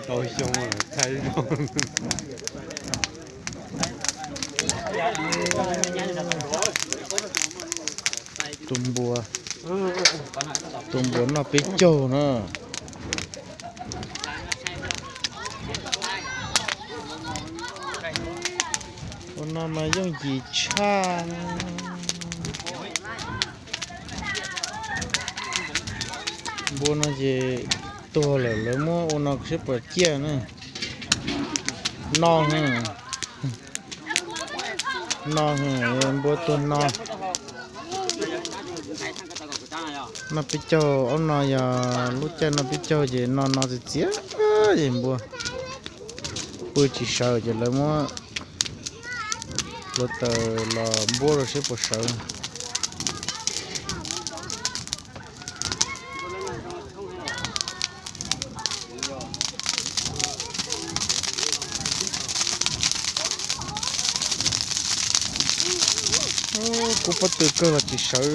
Tau xyoo thaij zoo. Tus npua, tus npua noj peb caug na. Ua no mas yooj yim tshaj. Npua no ces tuag lawm lawv muab ua no seb puas ciaj na. No, no, npua tuag no. Noj peb caug, ob no yog lub caij noj peb caug ces no no txias txias ces npua pw tsis sawv ces lawv muab hluav taws los npuab rau seb puas sawv. Kub pob tw kawg los tsis sawv.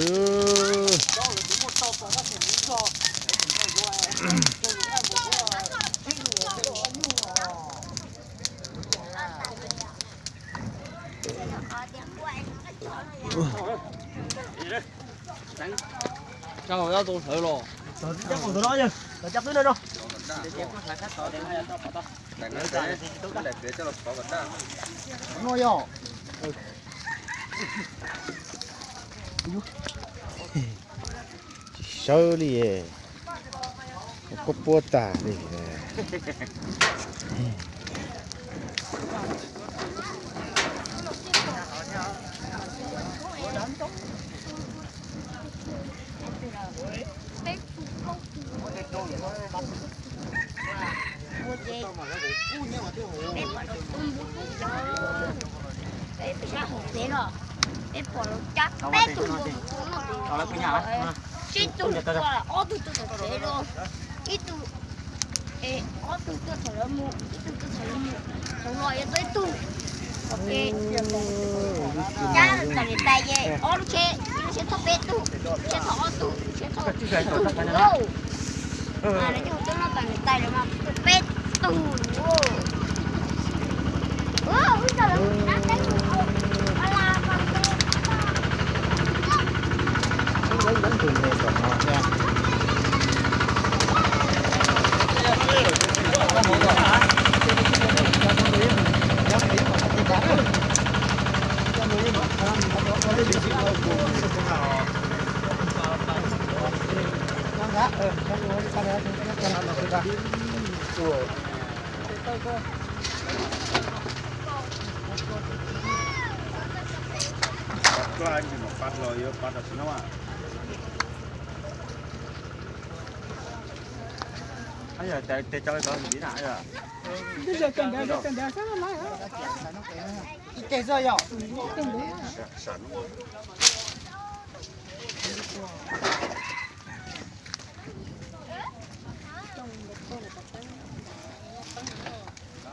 Tsis sawv li, kub puab tag li. Peb pom lawv cab peb tug npua, tsib tug npua, ob tug tuaj tom tsev los, ib tug, ob tug tuaj thaum lawv mus, ib tug tuaj thaum lawv mus, thaum los yuav tau ib tug. Cab tom niam tais ces ob lub tsheb, ib lub tsheb thauj peb tug, lub tsheb thauj ob tug, lub tsheb thauj ib tug lauj. Mas lawv coj tuaj noj tom niam tais lawv mas tuaj peb tug lauj.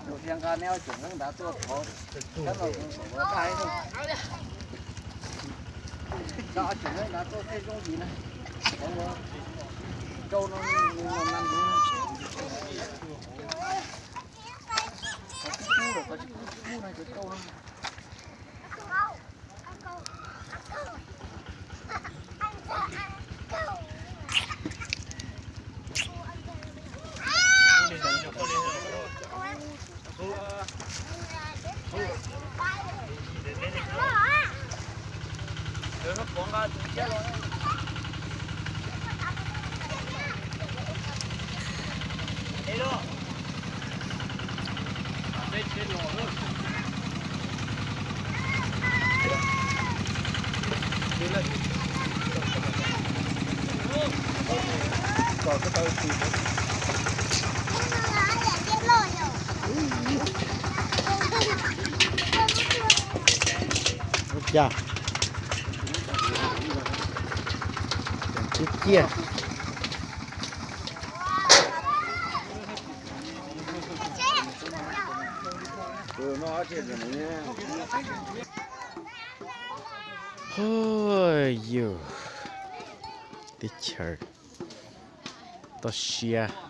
Ua tias nqa neb ob tsoom neeb nrad tuaj thov, kab no kuv kom ua daj ib zaug. Nqa ob tsoom neeb nrad tuaj tej zoo li na. Qhov ua rau no, qhov tsis kub los qhov tsis kub no cov rau no. Ua cas tib ciaj. Hos yus, teb chaws toj siab.